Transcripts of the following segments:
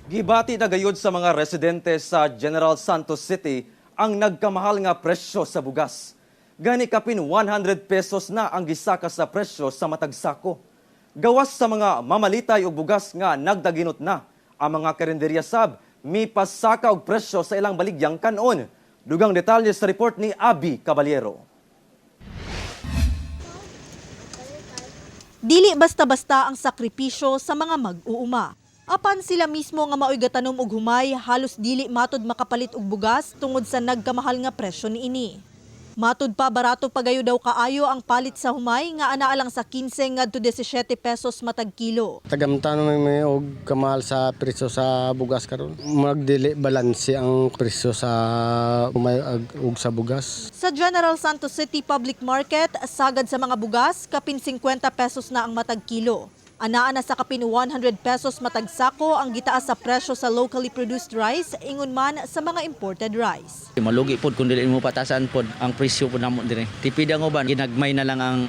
Gibati na gayud sa mga residente sa General Santos City ang nagkamahal nga presyo sa bugas. Gani kapin 100 pesos na ang gisaka sa presyo sa matag sako. Gawas sa mga mamalitay og bugas nga nagdaginot na, ang mga karinderya sab mipasaka og presyo sa ilang baligyang kanon. Dugang detalye sa report ni Abby Caballero. Dili basta-basta ang sakripisyo sa mga mag-uuma. Apan sila mismo nga maoy gatanom og humay, halos dili matod makapalit og bugas tungod sa nagkamahal nga presyo niini. Matud pa, barato pagayo daw kaayo ang palit sa humay nga anaa lang sa 15 ngadto 17 pesos matag kilo. Tagamtan may may og kamahal sa presyo sa bugas karon. Magdili balanse ang presyo sa humay ug sa bugas. Sa General Santos City Public Market, sagad sa mga bugas, kapin 50 pesos na ang matag kilo. Anaa na sa kapin 100 pesos matag sako ang gitaas sa presyo sa locally produced rice, ingon man sa mga imported rice. Malugi pod kung dili mo patasan pod ang presyo pod namo dire. Tipid ang uban, ginagmay na lang ang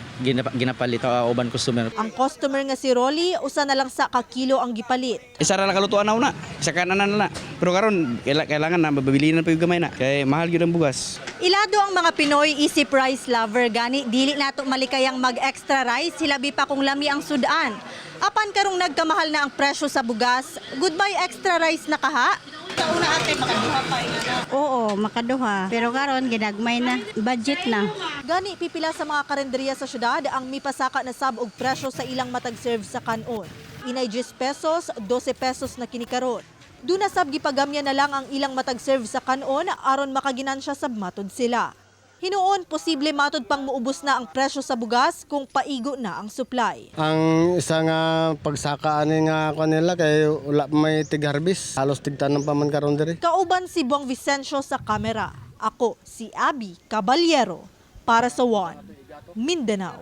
ginapalit sa uban customer. Ang customer nga si Rolly, usa na lang sa kakilo ang gipalit. Isa ra lang kalutuan na una, isa ka na na. Pero karon kailangan na mabili na pa yung gamay na. Kay mahal gyud ang bugas. Ilado ang mga Pinoy isip rice lover, gani dili nato malikayang mag-extra rice, hilabi pa kung lami ang sudan. Apan karong nagkamahal na ang presyo sa bugas, goodbye extra rice na kaha. Oo, makaduha. Pero karon ginagmay na. Budget na. Gani pipila sa mga karinderya sa syudad ang mipasaka na sab og presyo sa ilang matag-serve sa kanon. Inay 10 pesos, 12 pesos na kini karon. Duna sab gipagamya na lang ang ilang matag-serve sa kanon aron makaginansya sab matod sila. Hinuon, posible matod pang muubos na ang presyo sa bugas kung paigo na ang supply. Ang isa nga pagsaka ani nga kanila kay wala pa may tig-harvest. Halos tigtanom pa man karon diri. Kauban si Bong Vicencio sa kamera. Ako si Abby Caballero para sa One Mindanao.